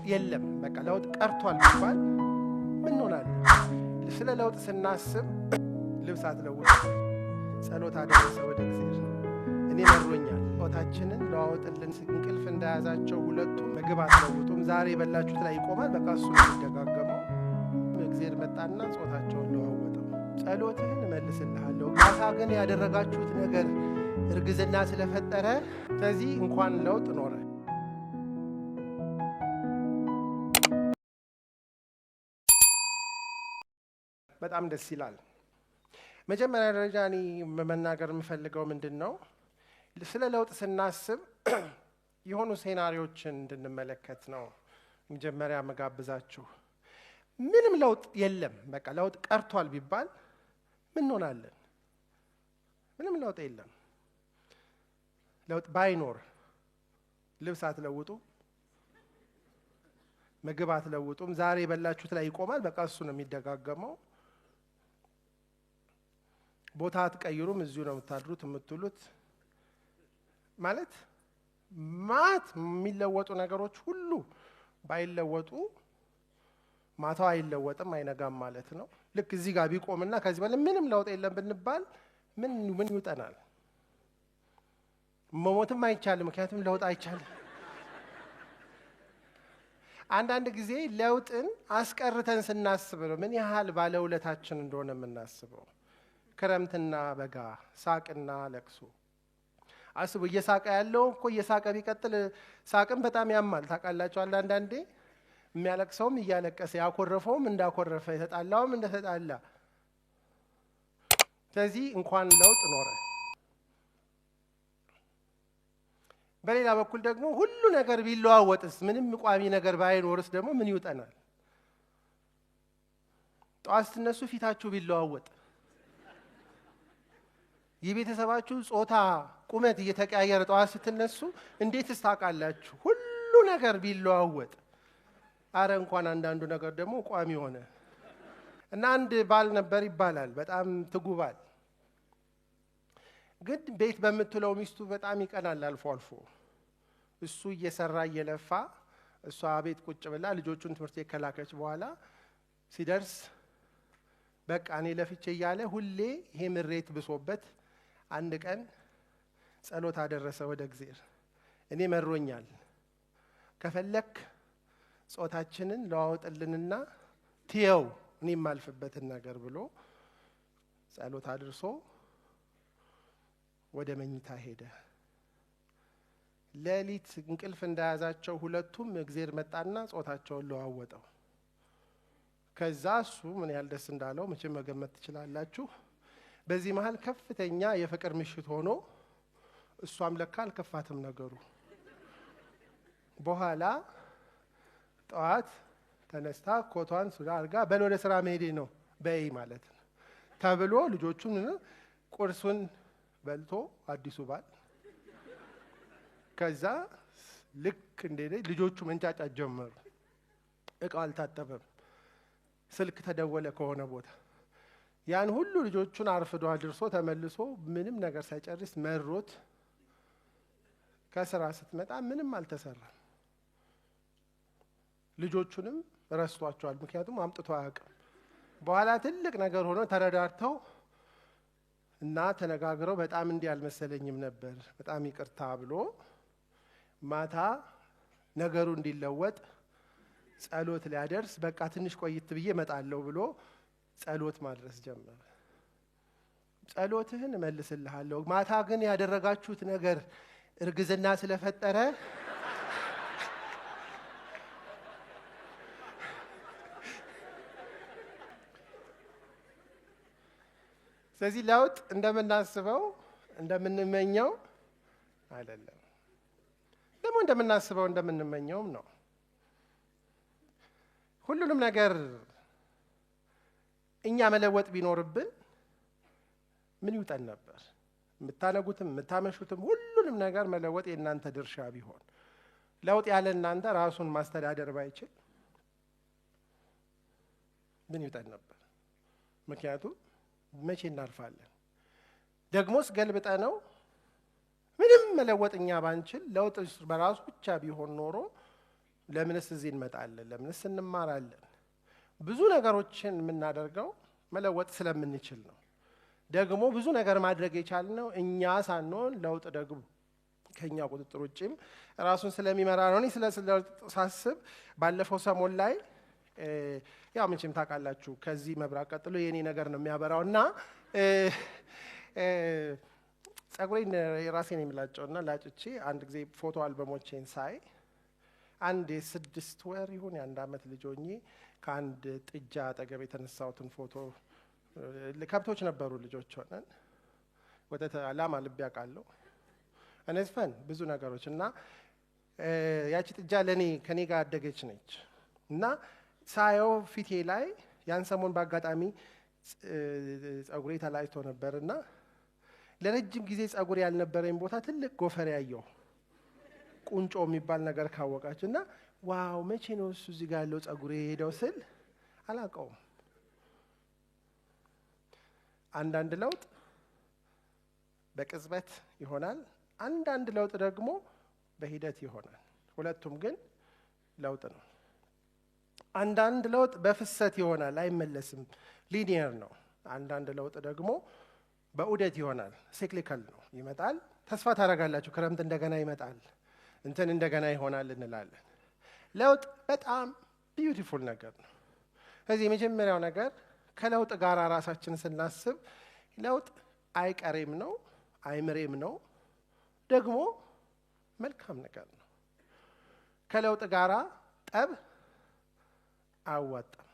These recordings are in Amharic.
የለም፣ በቃ ለውጥ ቀርቷል ቢባል ምን እንሆናለን? ስለ ለውጥ ስናስብ ልብስ አትለውጥ፣ ጸሎት አደረሰ ወደ እግዚአብሔር። እኔ መሮኛል፣ ጾታችንን ለዋወጥልን። እንቅልፍ እንደያዛቸው ሁለቱም ምግብ አትለውጡም፣ ዛሬ የበላችሁት ላይ ይቆማል። በቃ እሱ ነው የሚደጋገመው። እግዚአብሔር መጣና ጾታቸውን ለዋወጠው። ጸሎትህን እመልስልሃለሁ፣ ማታ ግን ያደረጋችሁት ነገር እርግዝና ስለፈጠረ፣ ስለዚህ እንኳን ለውጥ ኖረ። በጣም ደስ ይላል። መጀመሪያ ደረጃ እኔ መናገር የምፈልገው ምንድን ነው፣ ስለ ለውጥ ስናስብ የሆኑ ሴናሪዎችን እንድንመለከት ነው መጀመሪያ መጋብዛችሁ። ምንም ለውጥ የለም፣ በቃ ለውጥ ቀርቷል ቢባል ምን እንሆናለን? ምንም ለውጥ የለም። ለውጥ ባይኖር ልብስ አትለውጡም፣ ምግብ አትለውጡም፣ ዛሬ የበላችሁት ላይ ይቆማል። በቃ እሱ ነው የሚደጋገመው። ቦታ አትቀይሩም፣ እዚሁ ነው የምታድሩት የምትውሉት። ማለት ማት የሚለወጡ ነገሮች ሁሉ ባይለወጡ ማታው አይለወጥም፣ አይነጋም ማለት ነው። ልክ እዚህ ጋር ቢቆምና ከዚህ በላይ ምንም ለውጥ የለም ብንባል ምን ምን ይውጠናል? መሞትም አይቻልም፣ ምክንያቱም ለውጥ አይቻልም። አንዳንድ ጊዜ ለውጥን አስቀርተን ስናስብ ነው ምን ያህል ባለውለታችን እንደሆነ የምናስበው። ክረምትና በጋ፣ ሳቅና ለቅሶ አስቡ። እየሳቀ ያለው እኮ እየሳቀ ቢቀጥል ሳቅም በጣም ያማል ታውቃላችሁ። አንዳንዴ የሚያለቅሰውም እያለቀሰ፣ ያኮረፈውም እንዳኮረፈ፣ የተጣላውም እንደተጣላ። ስለዚህ እንኳን ለውጥ ኖረ። በሌላ በኩል ደግሞ ሁሉ ነገር ቢለዋወጥስ፣ ምንም ቋሚ ነገር ባይኖርስ ደግሞ ምን ይውጠናል? ጠዋት ስትነሱ ፊታችሁ ቢለዋወጥ፣ የቤተሰባችሁ ጾታ፣ ቁመት እየተቀያየረ ጠዋት ስትነሱ እንዴትስ ታውቃላችሁ? ሁሉ ነገር ቢለዋወጥ፣ አረ እንኳን አንዳንዱ ነገር ደግሞ ቋሚ ሆነ። እና አንድ ባል ነበር ይባላል፣ በጣም ትጉ ባል፣ ግን ቤት በምትለው ሚስቱ በጣም ይቀናል አልፎ አልፎ። እሱ እየሰራ እየለፋ እሷ ቤት ቁጭ ብላ ልጆቹን ትምህርት ቤት ከላከች በኋላ ሲደርስ በቃ እኔ ለፍቼ እያለ ሁሌ ይሄ ምሬት ብሶበት አንድ ቀን ጸሎት አደረሰ ወደ እግዚአብሔር። እኔ መሮኛል፣ ከፈለክ ጾታችንን ለዋወጥልንና ትየው እኔ የማልፍበትን ነገር ብሎ ጸሎት አድርሶ ወደ መኝታ ሄደ። ሌሊት እንቅልፍ እንደያዛቸው ሁለቱም እግዚአብሔር መጣና ጾታቸውን ለዋወጠው። ከዛ እሱ ምን ያህል ደስ እንዳለው መቼም መገመት ትችላላችሁ። በዚህ መሀል ከፍተኛ የፍቅር ምሽት ሆኖ እሷም ለካ አልከፋትም ነገሩ። በኋላ ጠዋት ተነስታ ኮቷን ሱሪ አድርጋ በል ወደ ስራ መሄዴ ነው በይ ማለት ነው ተብሎ ልጆቹን ቁርሱን በልቶ አዲሱ ባል ከዛ ልክ እንደሄደ ልጆቹ መንጫጫት ጀመሩ። እቃው አልታጠበም። ስልክ ተደወለ ከሆነ ቦታ። ያን ሁሉ ልጆቹን አርፍዶ አድርሶ ተመልሶ ምንም ነገር ሳይጨርስ መሮት ከስራ ስትመጣ ምንም አልተሰራም። ልጆቹንም ረስቷቸዋል፣ ምክንያቱም አምጥቶ አያውቅም። በኋላ ትልቅ ነገር ሆኖ ተረዳድተው እና ተነጋግረው በጣም እንዲህ አልመሰለኝም ነበር፣ በጣም ይቅርታ ብሎ ማታ ነገሩ እንዲለወጥ ጸሎት ሊያደርስ በቃ ትንሽ ቆይት ብዬ እመጣለሁ ብሎ ጸሎት ማድረስ ጀመረ። ጸሎትህን እመልስልሃለሁ፣ ማታ ግን ያደረጋችሁት ነገር እርግዝና ስለፈጠረ፣ ስለዚህ ለውጥ እንደምናስበው እንደምንመኘው አይደለም። ደግሞ እንደምናስበው እንደምንመኘውም ነው። ሁሉንም ነገር እኛ መለወጥ ቢኖርብን ምን ይውጠን ነበር? የምታነጉትም የምታመሹትም ሁሉንም ነገር መለወጥ የእናንተ ድርሻ ቢሆን፣ ለውጥ ያለ እናንተ ራሱን ማስተዳደር ባይችል ምን ይውጠን ነበር? ምክንያቱም መቼ እናልፋለን? ደግሞስ ገልብጠ ነው ምንም መለወጥ እኛ ባንችል ለውጥ በራሱ ብቻ ቢሆን ኖሮ ለምንስ እዚህ እንመጣለን? ለምንስ እንማራለን? ብዙ ነገሮችን የምናደርገው መለወጥ ስለምንችል ነው። ደግሞ ብዙ ነገር ማድረግ የቻልነው እኛ ሳንሆን ለውጥ ደግሞ ከኛ ቁጥጥር ውጭም ራሱን ስለሚመራ ነው። እኔ ስለ ለውጥ ሳስብ ባለፈው ሰሞን ላይ ያው መቼም ታውቃላችሁ ከዚህ መብራት ቀጥሎ የኔ ነገር ነው የሚያበራው እና ጸጉሬን የራሴን የምላጨውና ላጭቼ አንድ ጊዜ ፎቶ አልበሞቼን ሳይ አንድ የ6 ወር ይሁን የ1 ዓመት ልጅ ሆኜ ከአንድ ጥጃ አጠገብ የተነሳሁትን ፎቶ፣ ከብቶች ነበሩ ልጆች ሆነን፣ ወተት ላም አልቤ አውቃለሁ። እነዚህ ብዙ ነገሮች እና ያቺ ጥጃ ለኔ ከኔ ጋር ያደገች ነች እና ሳየው ፊቴ ላይ ያን ሰሞን በአጋጣሚ ጸጉሬ ተላጭቶ ነበርና ለረጅም ጊዜ ጸጉሬ ያልነበረኝ ቦታ ትልቅ ጎፈሬ አየሁ። ቁንጮ የሚባል ነገር ካወቃችሁ እና wow መቼ ነው እሱ እዚህ ጋር ያለው ጸጉሬ ሄደው ስል አላውቀውም። አንዳንድ ለውጥ በቅጽበት ይሆናል፣ አንዳንድ ለውጥ ደግሞ በሂደት ይሆናል። ሁለቱም ግን ለውጥ ነው። አንዳንድ ለውጥ በፍሰት ይሆናል፣ አይመለስም፣ linear ነው። አንዳንድ ለውጥ ደግሞ በዑደት ይሆናል፣ cyclical ነው። ይመጣል፣ ተስፋ ታደርጋላችሁ፣ ክረምት እንደገና ይመጣል፣ እንትን እንደገና ይሆናል እንላለን። ለውጥ በጣም beautiful ነገር ነው። ስለዚህ የመጀመሪያው ነገር ከለውጥ ጋር ራሳችን ስናስብ ለውጥ አይቀሬም ነው፣ አይምሬም ነው፣ ደግሞ መልካም ነገር ነው። ከለውጥ ጋር ጠብ አያዋጣም።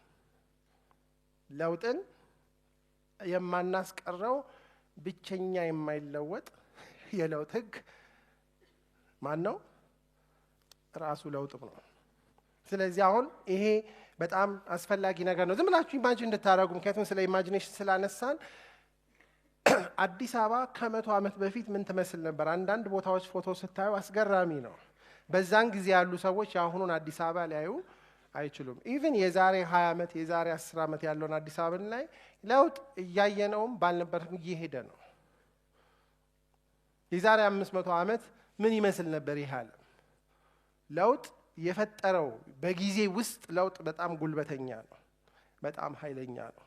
ለውጥን የማናስቀረው ብቸኛ የማይለወጥ የለውጥ ህግ ማን ነው? ራሱ ለውጥ ነው። ስለዚህ አሁን ይሄ በጣም አስፈላጊ ነገር ነው። ዝም ብላችሁ imagine እንድታደርጉ፣ ምክንያቱም ስለ imagination ስላነሳን አዲስ አበባ ከ100 ዓመት በፊት ምን ትመስል ነበር? አንዳንድ ቦታዎች ፎቶ ስታዩ አስገራሚ ነው። በዛን ጊዜ ያሉ ሰዎች የአሁኑን አዲስ አበባ ሊያዩ አይችሉም። Even የዛሬ 20 ዓመት የዛሬ 10 ዓመት ያለውን አዲስ አበባን ላይ ለውጥ እያየነውም ባልነበረም እየሄደ ነው። የዛሬ 500 ዓመት ምን ይመስል ነበር ይህ ዓለም? ለውጥ የፈጠረው በጊዜ ውስጥ ለውጥ በጣም ጉልበተኛ ነው፣ በጣም ኃይለኛ ነው።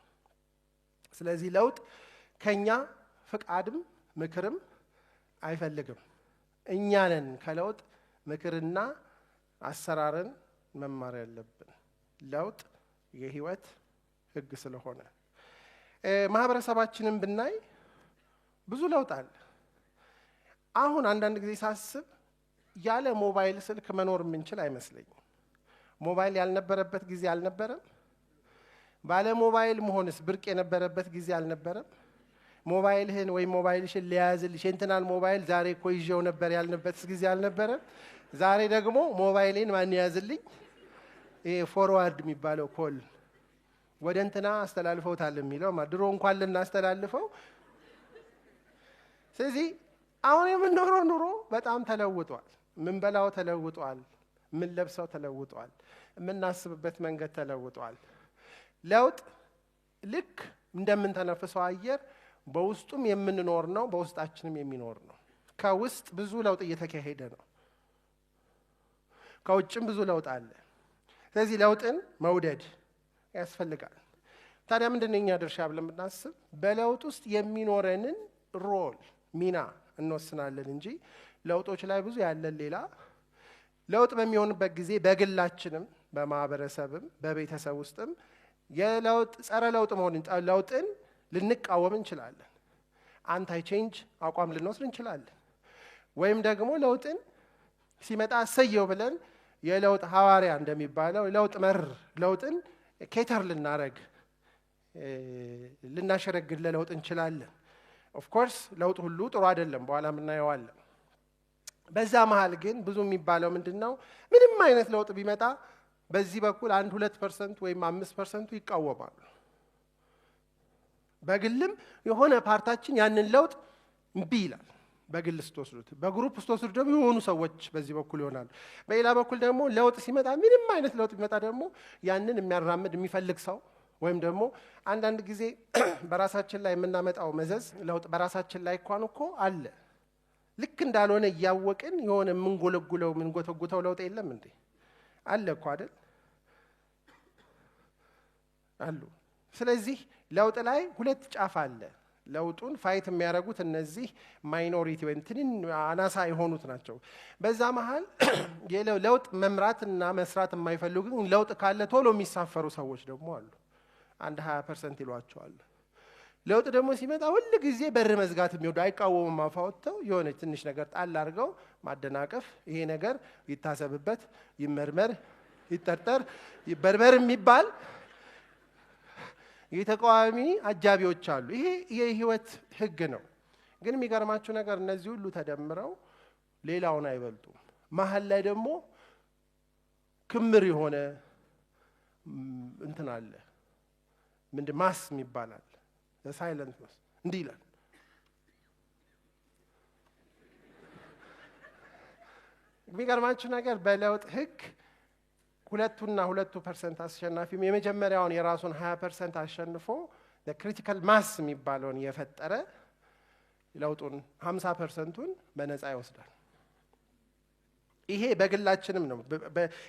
ስለዚህ ለውጥ ከኛ ፍቃድም ምክርም አይፈልግም። እኛ ነን ከለውጥ ምክርና አሰራርን መማር ያለብን። ለውጥ የህይወት ህግ ስለሆነ ማህበረሰባችንን ብናይ ብዙ ለውጥ አለ። አሁን አንዳንድ ጊዜ ሳስብ ያለ ሞባይል ስልክ መኖር የምንችል አይመስለኝም። ሞባይል ያልነበረበት ጊዜ አልነበረም። ባለ ሞባይል መሆንስ ብርቅ የነበረበት ጊዜ አልነበረም። ሞባይልህን ወይም ሞባይልሽን ሊያዝልሽ የእንትናን ሞባይል ዛሬ እኮ ይዤው ነበር ያልንበት ጊዜ አልነበረም። ዛሬ ደግሞ ሞባይሌን ማን ያዝልኝ፣ ይሄ forward የሚባለው call ወደ እንትና አስተላልፈውታል የሚለው ድሮ እንኳን ልናስተላልፈው። ስለዚህ አሁን የምንኖረው ኑሮ በጣም ተለውጧል። ምንበላው ተለውጧል፣ ምንለብሰው ተለውጧል፣ የምናስብበት መንገድ ተለውጧል። ለውጥ ልክ እንደምንተነፍሰው አየር በውስጡም የምንኖር ነው፣ በውስጣችንም የሚኖር ነው። ከውስጥ ብዙ ለውጥ እየተካሄደ ነው፣ ከውጭም ብዙ ለውጥ አለ። ስለዚህ ለውጥን መውደድ ያስፈልጋል። ታዲያ ምንድን ነው የኛ ድርሻ ብለን ብናስብ በለውጥ ውስጥ የሚኖረንን ሮል ሚና እንወስናለን እንጂ ለውጦች ላይ ብዙ ያለን ሌላ ለውጥ በሚሆንበት ጊዜ በግላችንም በማህበረሰብም በቤተሰብ ውስጥም የለውጥ ጸረ ለውጥ መሆን ለውጥን ልንቃወም እንችላለን። Anti change አቋም ልንወስድ እንችላለን። ወይም ደግሞ ለውጥን ሲመጣ እሰየው ብለን የለውጥ ሐዋርያ እንደሚባለው ለውጥ መር ለውጥን cater ልናረግ ልናሸረግድ ለለውጥ እንችላለን። Of course ለውጥ ሁሉ ጥሩ አይደለም፣ በኋላ እናየዋለን። በዛ መሃል ግን ብዙ የሚባለው ምንድነው? ምንም አይነት ለውጥ ቢመጣ በዚህ በኩል 1-2% ወይም 5% ይቃወማሉ። በግልም የሆነ part ኣችን ያንን ለውጥ እምቢ ይላል። በግል ስትወስዱት፣ በ group ስትወስዱት ደግሞ የሆኑ ሰዎች በዚህ በኩል ይሆናሉ። በሌላ በኩል ደግሞ ለውጥ ሲመጣ ምንም አይነት ለውጥ ቢመጣ ደግሞ ያንን የሚያራምድ የሚፈልግ ሰው ወይም ደግሞ አንዳንድ ጊዜ በራሳችን ላይ የምናመጣው መዘዝ ለውጥ በራሳችን ላይ እንኳን እኮ አለ። ልክ እንዳልሆነ እያወቅን የሆነ የምንጎለጉለው የምንጎተጉተው ለውጥ የለም እንዴ? አለ እኮ አይደል? አሉ። ስለዚህ ለውጥ ላይ ሁለት ጫፍ አለ። ለውጡን fight የሚያደርጉት እነዚህ minority ወይም አናሳ የሆኑት ናቸው። በዛ መሀል ለውጥ መምራትና መስራት የማይፈልጉ ግን ለውጥ ካለ ቶሎ የሚሳፈሩ ሰዎች ደግሞ አሉ። አንድ 20% ይሏቸዋል። ለውጥ ደግሞ ሲመጣ ሁል ጊዜ በር መዝጋት የሚወዱ፣ አይቃወሙም። አፍ አውጥተው የሆነች ትንሽ ነገር ጣል አድርገው ማደናቀፍ፣ ይሄ ነገር ይታሰብበት፣ ይመርመር፣ ይጠርጠር፣ ይበርበር የሚባል የተቃዋሚ አጃቢዎች አሉ። ይሄ የህይወት ህግ ነው። ግን የሚገርማችሁ ነገር እነዚህ ሁሉ ተደምረው ሌላውን አይበልጡም። መሀል ላይ ደግሞ ክምር የሆነ እንትን አለ። ምንድን mass የሚባል አለ። Silent mass እንዲህ ይላል። የሚገርማችሁ ነገር በለውጥ ህግ ሁለቱና 2% አሸናፊ የመጀመሪያውን የራሱን 20% አሸንፎ critical mass የሚባለውን የፈጠረ ለውጡን 50%ቱን በነፃ ይወስዳል። ይሄ በግላችንም ነው።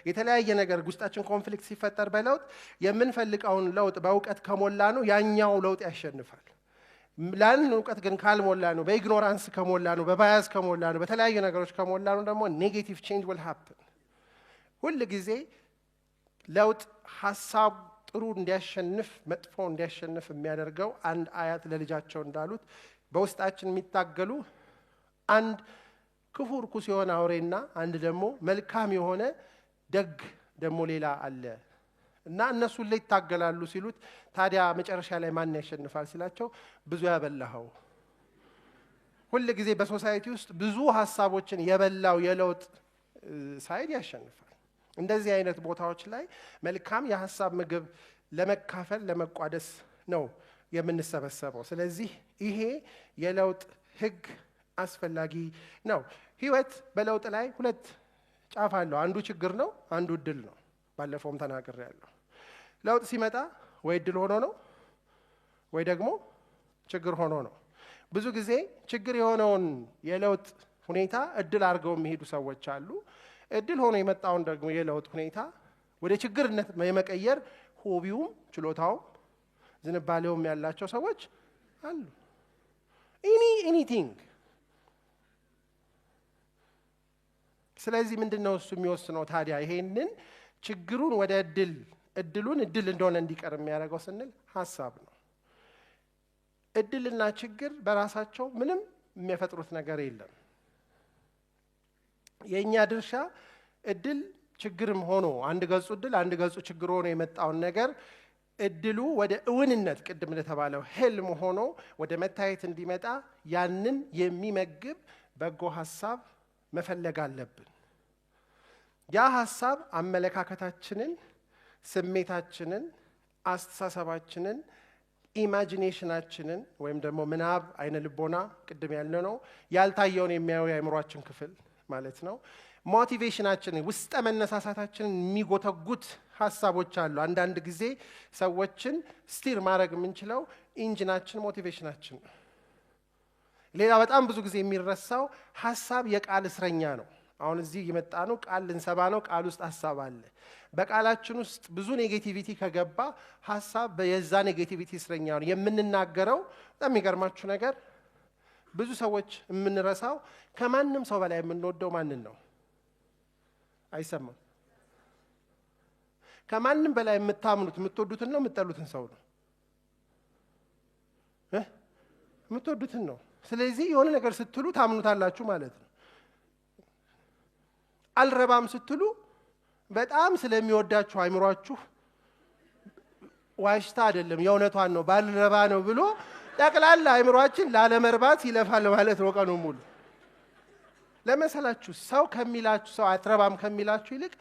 የተለያየ ነገር ውስጣችን conflict ሲፈጠር በለውጥ የምንፈልገውን ለውጥ በእውቀት ከሞላ ነው ያኛው ለውጥ ያሸንፋል። ላን እውቀት ግን ካልሞላ ነው፣ በ ignorance ከሞላ ነው፣ በ bias ከሞላ ነው፣ በተለያዩ ነገሮች ከሞላ ነው ደግሞ negative change will happen። ሁል ጊዜ ለውጥ ሀሳብ ጥሩ እንዲያሸንፍ መጥፎ እንዲያሸንፍ የሚያደርገው አንድ አያት ለልጃቸው እንዳሉት በውስጣችን የሚታገሉ አንድ ክፉ ርኩስ የሆነ አውሬና አንድ ደግሞ መልካም የሆነ ደግ ደግሞ ሌላ አለ እና እነሱ ላይ ይታገላሉ ሲሉት ታዲያ መጨረሻ ላይ ማን ያሸንፋል ሲላቸው ብዙ ያበላኸው። ሁል ጊዜ በ society ውስጥ ብዙ ሀሳቦችን የበላው የለውጥ side ያሸንፋል። እንደዚህ አይነት ቦታዎች ላይ መልካም የሀሳብ ምግብ ለመካፈል ለመቋደስ ነው የምንሰበሰበው። ስለዚህ ይሄ የለውጥ ህግ አስፈላጊ ነው። ህይወት በለውጥ ላይ ሁለት ጫፍ አለው። አንዱ ችግር ነው፣ አንዱ እድል ነው። ባለፈውም ተናግሬያለሁ። ለውጥ ሲመጣ ወይ እድል ሆኖ ነው ወይ ደግሞ ችግር ሆኖ ነው። ብዙ ጊዜ ችግር የሆነውን የለውጥ ሁኔታ እድል አድርገው የሚሄዱ ሰዎች አሉ። እድል ሆኖ የመጣውን ደግሞ የለውጥ ሁኔታ ወደ ችግርነት የመቀየር hobby ውም ችሎታውም ዝንባሌውም ያላቸው ሰዎች አሉ። Anything። ስለዚህ ምንድነው እሱ የሚወስነው ታዲያ ይሄንን ችግሩን ወደ እድል እድሉን እድል እንደሆነ እንዲቀር የሚያደርገው ስንል ሀሳብ ነው። እድልና ችግር በራሳቸው ምንም የሚፈጥሩት ነገር የለም። የኛ ድርሻ እድል ችግርም ሆኖ አንድ ገጹ እድል አንድ ገጹ ችግር ሆኖ የመጣውን ነገር እድሉ ወደ እውንነት ቅድም እንደተባለው ህልም ሆኖ ወደ መታየት እንዲመጣ ያንን የሚመግብ በጎ ሀሳብ መፈለግ አለብን። ያ ሀሳብ አመለካከታችንን፣ ስሜታችንን፣ አስተሳሰባችንን፣ imagination ኣችንን ወይም ደግሞ ምናብ አይነ ልቦና ቅድም ያልነው ነው ያልታየውን የሚያየው የአእምሯችን ክፍል ማለት ነው። Motivation ኣችንን ውስጠ መነሳሳታችንን የሚጎተጉት ሀሳቦች አሉ። አንዳንድ ጊዜ ሰዎችን steer ማድረግ የምንችለው engine ኣችን motivation ኣችን ነው። ሌላ በጣም ብዙ ጊዜ የሚረሳው ሀሳብ የቃል እስረኛ ነው። አሁን እዚህ የመጣ ነው ቃል ልንሰባ ነው። ቃል ውስጥ ሀሳብ አለ። በቃላችን ውስጥ ብዙ negativity ከገባ ሀሳብ የዛ negativity እስረኛ ነው። የምንናገረው በጣም የሚገርማችሁ ነገር ብዙ ሰዎች የምንረሳው ከማንም ሰው በላይ የምንወደው ማንን ነው? አይሰማም። ከማንም በላይ የምታምኑት የምትወዱትን ነው የምትጠሉትን ሰው ነው? የምትወዱትን ነው። ስለዚህ የሆነ ነገር ስትሉ ታምኑታላችሁ ማለት ነው። አልረባም ስትሉ በጣም ስለሚወዳችሁ አይምሯችሁ ዋሽታ አይደለም የእውነቷን ነው ባልረባ ነው ብሎ ጠቅላላ አይምሯችን ላለመርባት ይለፋል ማለት ነው ቀኑን ሙሉ። ለመሰላችሁ ሰው ከሚላችሁ ሰው አትረባም ከሚላችሁ ይልቅ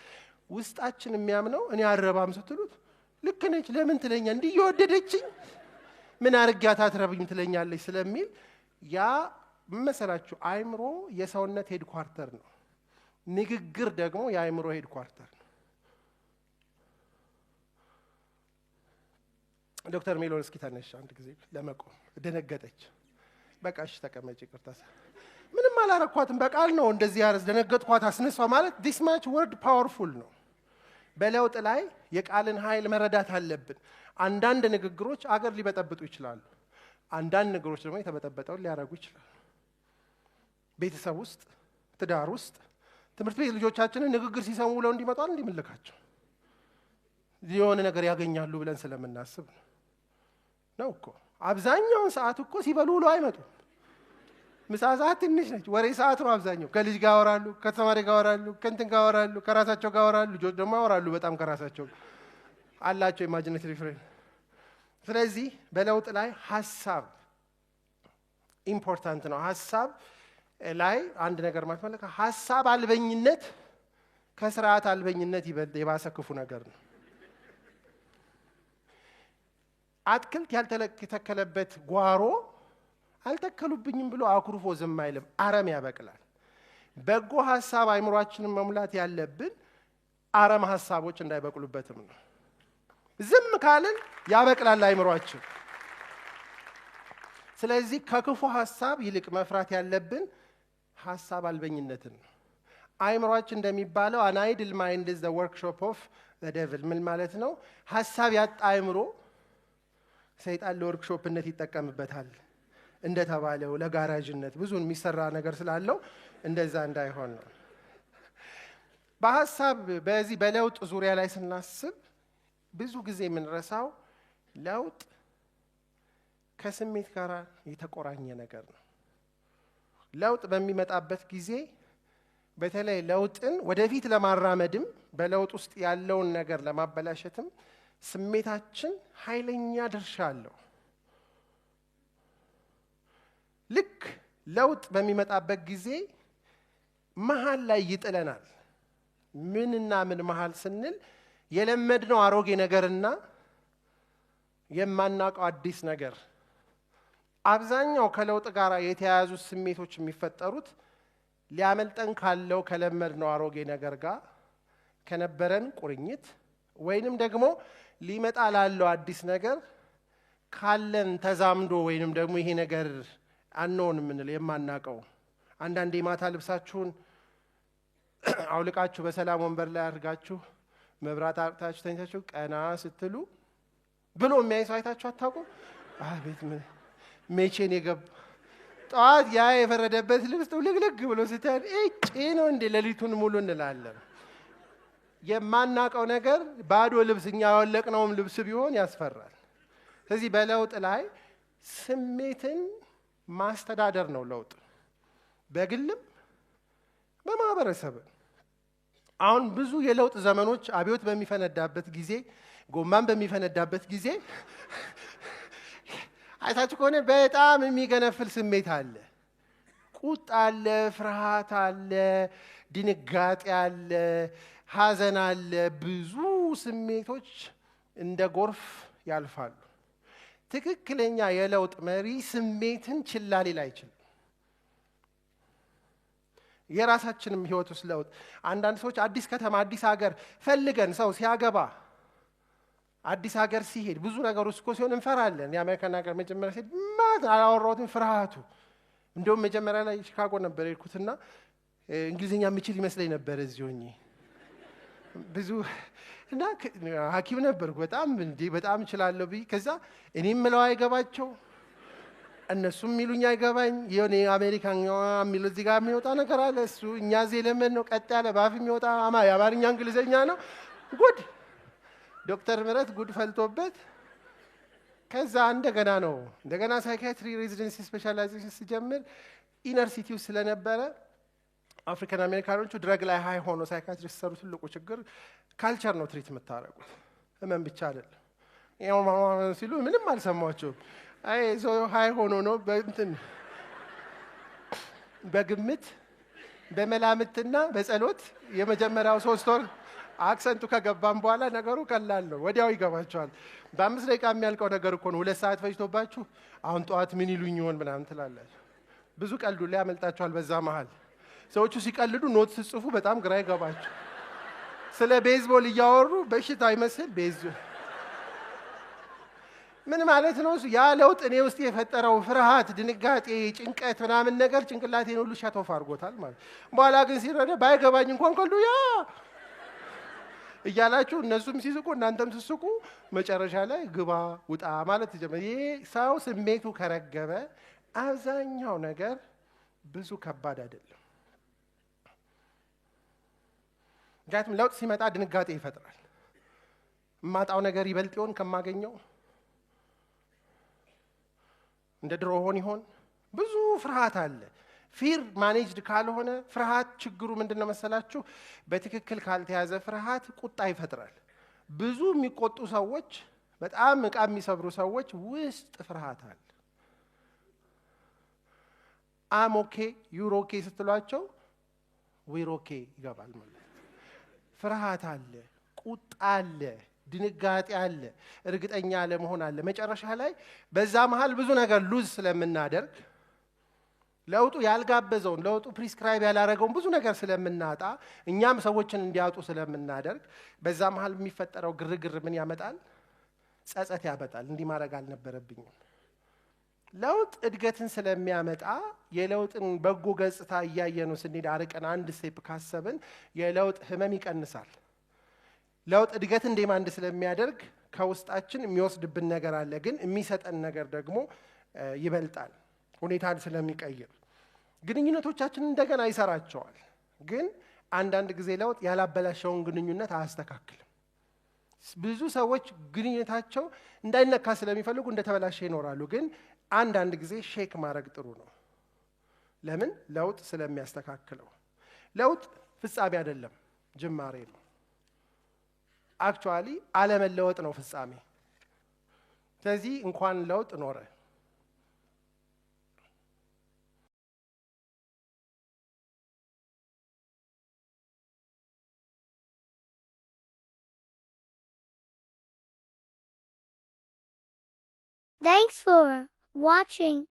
ውስጣችን የሚያምነው እኔ አልረባም ስትሉት ልክ ነች ለምን ትለኛ እንዲህ እየወደደችኝ ምን አርጊያት አትረብኝ ትለኛለች ስለሚል ያ መሰላችሁ አይምሮ የሰውነት headquarter ነው። ንግግር ደግሞ የአይምሮ headquarter ነው። ዶክተር ሜሎን እስኪ ተነሽ አንድ ጊዜ ለመቆም ደነገጠች። በቃ እሺ ተቀመጪ ይቅርታ። ምንም አላረኳትም በቃል ነው እንደዚህ ያረስ ደነገጥኳት አስነሷ ማለት this much word powerful ነው። በለውጥ ላይ የቃልን ኃይል መረዳት አለብን። አንዳንድ ንግግሮች አገር ሊበጠብጡ ይችላሉ። አንዳንድ ንግግሮች ደግሞ የተበጠበጠውን ሊያረጉ ይችላሉ። ቤተሰብ ውስጥ፣ ትዳር ውስጥ፣ ትምህርት ቤት ልጆቻችንን ንግግር ሲሰሙ ብለው እንዲመጡ እንዲምልካቸው የሆነ ነገር ያገኛሉ ብለን ስለምናስብ ነው እኮ። አብዛኛውን ሰዓት እኮ ሲበሉ ውለው አይመጡም። ምሳ ሰዓት ትንሽ ነች፣ ወሬ ሰዓት ነው አብዛኛው። ከልጅ ጋር ያወራሉ፣ ከተማሪ ጋር ያወራሉ፣ ከእንትን ጋር ያወራሉ፣ ከራሳቸው ጋር ያወራሉ። ልጆች ደግሞ ያወራሉ በጣም ከራሳቸው አላቸው imaginary friend። ስለዚህ በለውጥ ላይ ሀሳብ important ነው። ሀሳብ ላይ አንድ ነገር ማለት ማለት ሀሳብ አልበኝነት ከስርዓት አልበኝነት የባሰ ክፉ ነገር ነው። አትክልት ያልተተከለበት ጓሮ አልተከሉብኝም ብሎ አኩርፎ ዝም አይልም፣ አረም ያበቅላል። በጎ ሀሳብ አይምሯችንን መሙላት ያለብን አረም ሀሳቦች እንዳይበቅሉበትም ነው። ዝም ካልን ያበቅላል አይምሯችን። ስለዚህ ከክፉ ሀሳብ ይልቅ መፍራት ያለብን ሀሳብ አልበኝነትን ነው። አይምሯችን እንደሚባለው an idle mind is the workshop of the devil። ምን ማለት ነው? ሀሳብ ያጣ አይምሮ ሰይጣን ለወርክሾፕነት ይጠቀምበታል እንደተባለው ለጋራዥነት ብዙ የሚሰራ ነገር ስላለው እንደዛ እንዳይሆን ነው። በሀሳብ በዚህ በለውጥ ዙሪያ ላይ ስናስብ ብዙ ጊዜ የምንረሳው ለውጥ ከስሜት ጋር የተቆራኘ ነገር ነው። ለውጥ በሚመጣበት ጊዜ በተለይ ለውጥን ወደፊት ለማራመድም በለውጥ ውስጥ ያለውን ነገር ለማበላሸትም ስሜታችን ኃይለኛ ድርሻ አለው። ልክ ለውጥ በሚመጣበት ጊዜ መሃል ላይ ይጥለናል። ምንና ምን መሃል ስንል የለመድነው አሮጌ ነገርና የማናውቀው አዲስ ነገር። አብዛኛው ከለውጥ ጋር የተያያዙ ስሜቶች የሚፈጠሩት ሊያመልጠን ካለው ከለመድነው አሮጌ ነገር ጋር ከነበረን ቁርኝት ወይንም ደግሞ ሊመጣ ላለው አዲስ ነገር ካለን ተዛምዶ ወይንም ደግሞ ይሄ ነገር አንሆን የምንለው የማናውቀው። አንዳንዴ ማታ ልብሳችሁን አውልቃችሁ በሰላም ወንበር ላይ አድርጋችሁ መብራት አጥፍታችሁ ተኝታችሁ ቀና ስትሉ ብሎ የሚያይ ሰው አይታችሁ አታውቁም? አቤት ምን መቼን የገባ ጠዋት ያ የፈረደበት ልብስ ጥውልግልግ ብሎ ስታይ እጭ ነው እንዴ ሌሊቱን ሙሉ እንላለን። የማናውቀው ነገር ባዶ ልብስ እኛ ያወለቅነውም ልብስ ቢሆን ያስፈራል። ስለዚህ በለውጥ ላይ ስሜትን ማስተዳደር ነው ለውጥ፣ በግልም በማህበረሰብም። አሁን ብዙ የለውጥ ዘመኖች አብዮት በሚፈነዳበት ጊዜ፣ ጎማን በሚፈነዳበት ጊዜ አይታችሁ ከሆነ በጣም የሚገነፍል ስሜት አለ። ቁጣ አለ፣ ፍርሃት አለ፣ ድንጋጤ አለ፣ ሐዘን አለ። ብዙ ስሜቶች እንደ ጎርፍ ያልፋሉ። ትክክለኛ የለውጥ መሪ ስሜትን ችላ ሊል አይችልም። የራሳችንም ህይወት ውስጥ ለውጥ አንዳንድ ሰዎች አዲስ ከተማ አዲስ ሀገር ፈልገን ሰው ሲያገባ አዲስ ሀገር ሲሄድ ብዙ ነገር ውስጥ እኮ ሲሆን እንፈራለን። የአሜሪካን ሀገር መጀመሪያ ሲሄድ ማት አላወራሁትም ፍርሃቱ። እንደውም መጀመሪያ ላይ ቺካጎ ነበር የሄድኩትና እንግሊዝኛ የምችል ይመስለኝ ነበር እዚህ ሆኜ ብዙ እና ሐኪም ነበርኩ በጣም እንዴ በጣም እችላለሁ ብዬ ከዛ እኔ የምለው አይገባቸው እነሱም የሚሉኝ አይገባኝ። የሆነ አሜሪካን የሚለው እዚህ ጋር የሚወጣ ነገር አለ። እሱ እኛ እዚህ የለመድነው ቀጥ ያለ በአፍ የሚወጣ የአማርኛ እንግሊዝኛ ነው። ጉድ ዶክተር ምህረት ጉድ ፈልቶበት ከዛ እንደገና ነው እንደገና psychiatry residency specialization ስጀምር inner city ው ስለነበረ African አሜሪካኖቹ drug ላይ high ሆኖ psychiatry ሲሰሩ ትልቁ ችግር culture ነው treat የምታደርጉት፣ ህመም ብቻ አይደለም። ሲሉ ምንም አልሰማቸውም። አይ ሰው high ሆኖ ነው በእንትን በግምት በመላምትና በጸሎት የመጀመሪያው 3 ወር accent ኡ ከገባም በኋላ ነገሩ ቀላል ነው፣ ወዲያው ይገባቸዋል። በ5 ደቂቃ የሚያልቀው ነገር እኮ ነው። 2 ሰዓት ፈጅቶባችሁ አሁን ጠዋት ምን ይሉኝ ይሆን ምናምን ትላላችሁ። ብዙ ቀልዱ ላይ ያመልጣችኋል። በዛ መሃል ሰዎቹ ሲቀልዱ note ሲጽፉ በጣም ግራ ይገባችሁ። ስለ ቤዝቦል እያወሩ በሽታ ይመስል ቤዝ ምን ማለት ነው? ያ ለውጥ እኔ ውስጥ የፈጠረው ፍርሃት፣ ድንጋጤ፣ ጭንቀት ምናምን ነገር ጭንቅላቴን ሁሉ shut off አድርጎታል ማለት። በኋላ ግን ሲረዳ ባይገባኝ እንኳን ቀልዱ ያ እያላችሁ እነሱም ሲስቁ እናንተም ስትስቁ መጨረሻ ላይ ግባ ውጣ ማለት ይጀምራል። ይሄ ሰው ስሜቱ ከረገበ አብዛኛው ነገር ብዙ ከባድ አይደለም። ምክንያቱም ለውጥ ሲመጣ ድንጋጤ ይፈጥራል። የማጣው ነገር ይበልጥ ይሆን ከማገኘው? እንደ ድሮ ሆን ይሆን? ብዙ ፍርሃት አለ። Fear managed ካልሆነ ፍርሃት ችግሩ ምንድን ነው መሰላችሁ? በትክክል ካልተያዘ ፍርሃት ቁጣ ይፈጥራል። ብዙ የሚቆጡ ሰዎች፣ በጣም እቃ የሚሰብሩ ሰዎች ውስጥ ፍርሃት አለ። I'm okay, you're okay ስትሏቸው we're okay ይገባል ማለት። ፍርሃት አለ፣ ቁጣ አለ፣ ድንጋጤ አለ፣ እርግጠኛ አለመሆን አለ። መጨረሻ ላይ በዛ መሀል ብዙ ነገር lose ስለምናደርግ፣ ለውጡ ያልጋበዘውን፣ ለውጡ prescribe ያላረገውን ብዙ ነገር ስለምናጣ፣ እኛም ሰዎችን እንዲያጡ ስለምናደርግ በዛ መሀል የሚፈጠረው ግርግር ምን ያመጣል? ጸጸት ያመጣል። እንዲህ ማድረግ አልነበረብኝም። ለውጥ እድገትን ስለሚያመጣ የለውጥን በጎ ገጽታ እያየነው ስንሄድ አርቀን አንድ step ካሰብን የለውጥ ህመም ይቀንሳል። ለውጥ እድገትን demand ስለሚያደርግ ከውስጣችን የሚወስድብን ነገር አለ፣ ግን የሚሰጠን ነገር ደግሞ ይበልጣል። ሁኔታን ስለሚቀይር ግንኙነቶቻችንን እንደገና ይሰራቸዋል። ግን አንዳንድ ጊዜ ለውጥ ያላበላሸውን ግንኙነት አያስተካክልም። ብዙ ሰዎች ግንኙነታቸው እንዳይነካ ስለሚፈልጉ እንደተበላሸ ይኖራሉ። ግን አንዳንድ ጊዜ shake ማድረግ ጥሩ ነው። ለምን? ለውጥ ስለሚያስተካክለው። ለውጥ ፍጻሜ አይደለም፣ ጅማሬ ነው። Actually አለመለወጥ ነው ፍጻሜ። ስለዚህ እንኳን ለውጥ ኖረ። Thanks for watching.